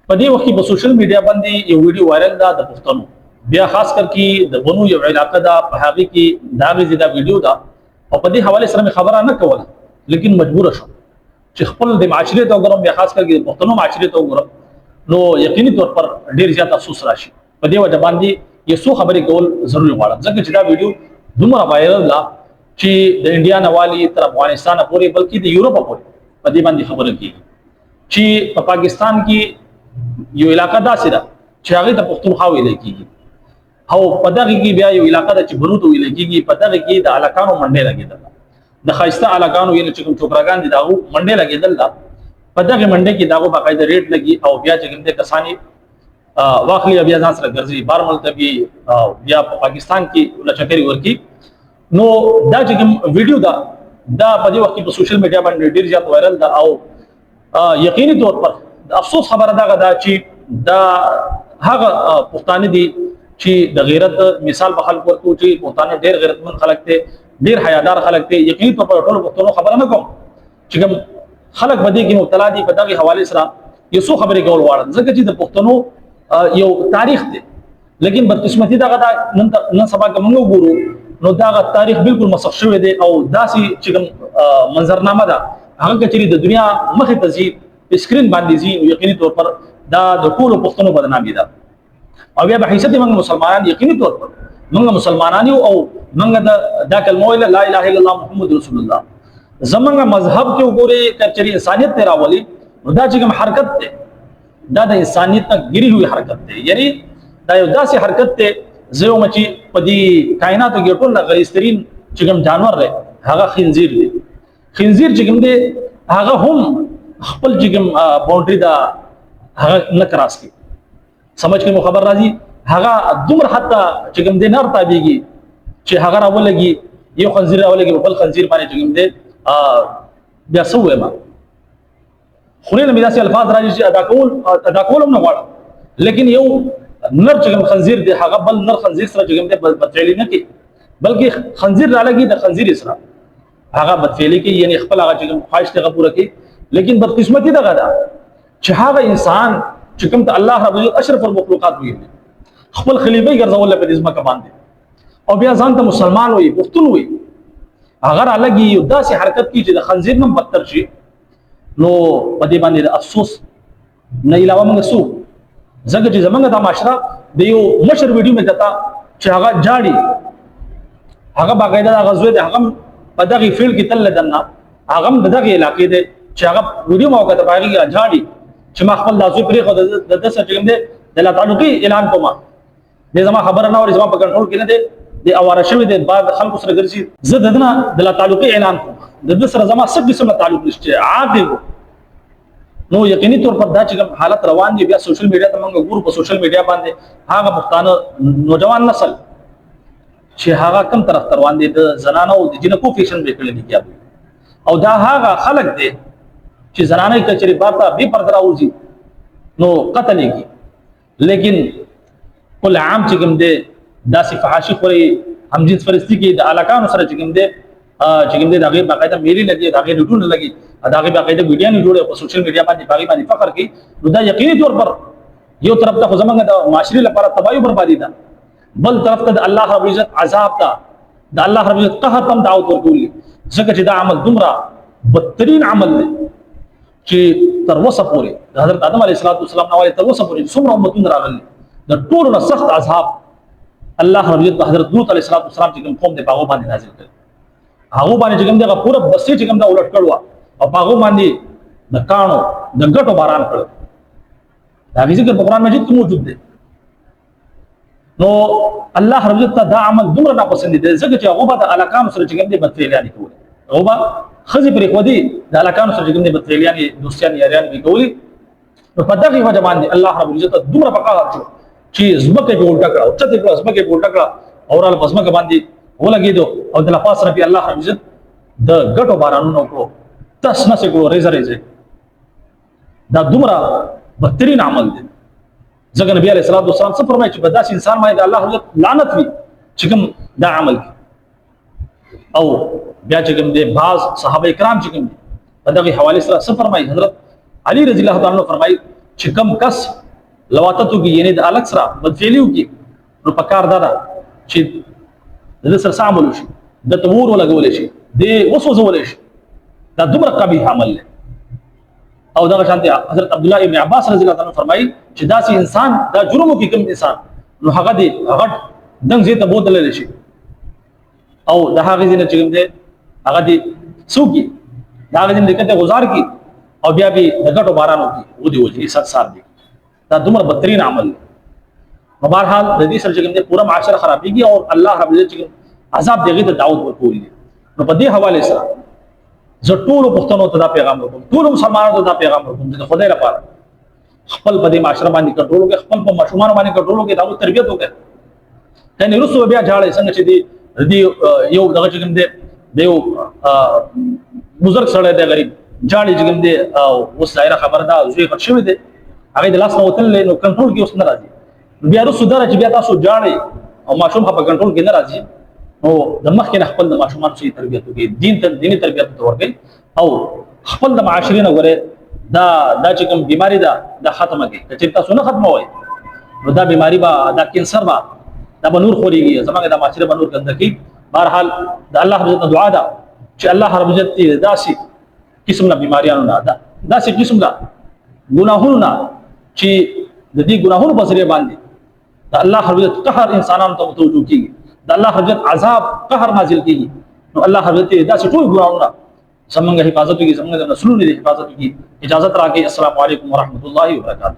په دې وخت کې په سوشل میډیا باندې یو ویډیو وایرل ده د پښتنو، بیا خاص کر کې د بنو یو علاقه ده، په هغې کې د هغې دا ویډیو ده. او په دې حواله سره مې خبره نه کوله، لیکن مجبور شوم چې خپل د معاشرې ته وګورم، بیا خاص کر کې د پښتنو معاشرې ته وګورم، نو یقیني طور پر ډیر زیات افسوس راشي. په دې وجه باندې یو څو خبرې کول ضروري غواړم، ځکه چې دا ویډیو دومره وایرل ده چې د انډیا نه والي تر افغانستان پورې، بلکې د یورپ پورې په دې باندې خبره کیږي چې په پاکستان کې یو علاقه داسې ده چې هغې ته پښتونخوا ویل کیږي، او په دغه کې بیا یو علاقه ده چې بنو ته ویل کیږي. په دغه کې د هلکانو منډې لګېدل، د ښایسته هلکانو یعنې چې کوم چوکراګان دي د هغو منډې لګېدل ده. په دغه منډې کې د هغو باقاعده ریټ لګي او بیا چې کوم دی کسان یې واخلي او بیا ځان سره ګرځي، بار ملک ته بیا په پاکستان کې لچکرې ورکي. نو دا چې کوم ویډیو ده دا په دې وخت کې په سوشل میډیا باندې ډېر زیات وایرل ده. او یقیني طور پر د افسوس خبره دغه ده چې دا هغه پښتانه دي چې د غیرت مثال په خلکو ورکو چې پښتانه ډېر غیرتمند خلک دي، ډېر حیادار خلک دي. یقیني طور پر ټولو پښتنو خبره نه کوم چې کوم خلک په دې کې مبتلا دي. په دغه حواله سره یو څو خبرې کول غواړم، ځکه چې د پښتنو یو تاریخ دی، لیکن بدقسمتي دغه ده نن سبا که موږ وګورو نو دغه تاریخ بالکل مسخ شوی دی. او داسې چې کوم منظرنامه ده هغه که چېرې د دنیا مخې ته ځي، سکرین باندې ځي، نو یقیني طور پر دا د ټولو پښتنو بدنامي ده. او بیا به حیثیت موږ مسلمانان، یقیني طور پر موږ مسلمانان یو او موږ دا کلمه ویله لا اله الا الله محمد رسول الله. زمونږ مذهب کې وګورئ که چېرې انسانیت ته راولي نو دا چې کوم حرکت دی دا د انسانیت نه ګری ہوئی حرکت دی، یعنی دا یو داسې حرکت دی زه وایم چې په دې کائناتو کې ټول نه غریزترین چې کوم جانور دی هغه خنزیر دی. خنزیر چې کوم دی هغه هم خپل چې کوم باونډري ده هغه نه کراس کوي، سمجھ کې مو خبر راځي. هغه دومره حتی چې کوم دی نر تابعېږي چې هغه راولګي، یو خنزیر راولګي بل خنزیر باندې چې کوم دی بیا څه ووایم، خولې نه مې داسې الفاظ راځي چې ادا کول هم نه غواړم، لیکن یو نر چې کوم خنزیر دی هغه بل نر خنزیر سره چې کوم دی بدفعلي نه کوي، بلکې خنزیر رالګي د خنزیر سره هغه بدفعلي کوي، یعنی خپل هغه چې کوم خواهش دی هغه پوره کوي. لیکن بدقسمتي دغه ده چې هغه انسان چې کوم ته الله رب العزت اشرف المخلوقات ویلي، خپل خلیفه یې ګرځولی په دې ځمکه باندې، او بیا ځان ته مسلمان وي، پښتون وي، هغه رالګي یو داسې حرکت کوي چې د خنزیر نه بدتر شي. نو په دې باندې د افسوس نه علاوه موږ څه، ځکه چې زمونږ دا معاشره د یو مشر ویډیو مې کته چې هغه جاړي، هغه باقاعده هغه زوی دی، هغه په دغې فیلډ کې تللی دننه، هغه هم د دغې علاقې دی چې هغه ویډیو ما وکته، په هغې کې جاړي چې ما خپل دا زوی پرېښود، د ده سره چې کوم دی د لا تعلقي اعلان کوم، دی زما خبره نه اوري، زما په کنټرول کې نه دی، دی اواره شوی دی، بعد خلکو سره ګرځي، زه د ده نه د لا تعلقي اعلان کوم، د ده سره زما څه قسمه تعلق نشته، عادي وو. نو یقیني طور پر دا چې کوم حالت روان دی، بیا سوشل میډیا ته موږ ګورو، په سوشل میډیا باندې هغه پښتانه نوجوان نسل چې هغه کم طرف ته روان دي، د زنانو او د جینکو فیشن به کړی لګیا وي، او دا هغه خلک دي چې زنانه یې کچري بارته بې پرده راوځي نو قتل یې کړي، لیکن کل عام چې کوم دی داسې فحاشي خوري، همجنس پرستي کې د هلکانو سره چې کوم دی چې کوم دی د هغې باقاعده میلې لګي، د هغې نوټونه لګي، د هغې باقاعده ویډیوانې جوړوي، په سوشل میډیا باندې په هغې باندې فخر کوي. نو دا یقیني طور پر یو طرف ته خو زمونږ د معاشرې لپاره تباهي بربادي ده، بل طرف ته د الله رب العزت عذاب ته، د الله رب العزت قهر ته هم دعوت ورکول دي، ځکه چې دا عمل دومره بدترین عمل دی چې تر اوسه پورې د حضرت آدم علیه السلام نه والي تر اوسه پورې څومره امتونه راغلي، د ټولو نه سخت عذاب الله رب العزت په حضرت لوط علیه السلام چې کوم قوم دی په هغو باندې نازل کړ، هغو باندې چې کوم دی هغه پوره بسې چې کوم دی الټ کړو او په هغو باندې د کاڼو د ګټو باران کړو، د هغې ذکر په قرآن مجید کې موجود دی. نو الله رب العزت ته دا عمل دومره ناپسند دی، ځکه چې هغو به د هلکانو سره چې کوم دی بدفعلیانې کولې، هغو به ښځې پرېښودې، د هلکانو سره چې کوم دی بدفعلیانې دوستیانې یاریانې به کولې. نو په دغې وجه باندې الله رب العزت دومره په قهر شو چې ځمکه یې په الټه کړه او چت یې کړه، ځمکه یې په الټه کړه او راله په ځمکه باندې ولګېدو، او د لپاس سره پې الله رب العزت د ګټو بارانونه وکړو، تس نس یې کړو، ریزه ریزه. دا دومره بدترین عمل دی، ځکه نبی علیه الصلاة والسلام څه فرمایي چې په داسې انسان باندې د الله رب لعنت وي چې کوم دا عمل کوي. او بیا چې کوم دی بعض صحابه کرام چې کوم دي په دغه حواله سره څه فرمایي، حضرت علی رضی الله تعالی عنہ فرمایي چې کم کس لواطت وکړي، یعنی د الک سره بدفعلي وکړي، نو په کار دا ده چې د ده سره څه عمل وشي؟ ده ته اور ولګولی شي، دی وسوځولی شي. دا دومره قبیح عمل دی. او دغه شان حضرت عبد الله ابن عباس رضی الله عنه فرمایي چې داسې انسان دا جرم وکړي کوم انسان، نو هغه دی غټ دنګ ځای ته بوتللی شي، او د هغې ځای نه چې کوم دی هغه دې څه وکړي؟ د هغې ځای نه کته غزار کړي او بیا به د ګټو باران وکړي، ودې وجې سنسار دی. دا دومره بدترین عمل دی. نو بهرحال د دې سره چې کوم دی پوره معاشره خرابېږي او الله رب العزت چې کوم عذاب دی هغې ته دعوت ورکول دي. نو په دې حوالې سره زه ټولو پښتنو ته دا پیغام ورکوم، ټولو مسلمانانو ته دا پیغام ورکوم چې د خدای لپاره خپل په دې معاشره باندې کنټرول وکړئ، خپل په ماشومانو باندې کنټرول وکړئ، د هغو تربیت وکړئ. کنې وروسته به بیا ژاړئ څنګه چې دی د یو دغه چې کوم دی د یو بزرګ سړی دی غریب ژاړي چې کوم دی، او اوس ظاهره خبره ده زوی غټ شوی دی، هغې د لاس نه وتلی، نو کنټرول کې اوس نه راځي. نو بیا وروسته دا چې بیا تاسو ژاړئ او ماشوم خو په کنټرول کې نه راځي، نو د مخکې نه خپل د ماشومانو سره تربیت وکړئ، دین ته دیني تربیت ته ورکړئ، او خپل د معاشرې نه ګورئ دا دا چې کوم بیماری ده دا ختمه کړئ. که چېرې تاسو نه ختموئ نو دا بیماری به، دا کینسر به، دا به نور خورېږي، زموږ دا معاشره به نور ګنده کړي. بهرحال د الله رب عزت دعا ده چې الله رب عزت دې داسې قسم نه بیماریانو نه، دا داسې قسم نه ګناهونو نه چې د دې ګناهونو په ذریعه باندې د الله رب عزت قهر انسانانو ته متوجه کېږي، د الله رب عزت عذاب قهر نازل کېږي. نو الله رب عزت دې داسې ټول ګناهونه زمونږ حفاظت وکړي، زمونږ د نسلونو دې حفاظت وکړي. اجازت راکړئ. السلام علیکم ورحمت الله وبرکاته.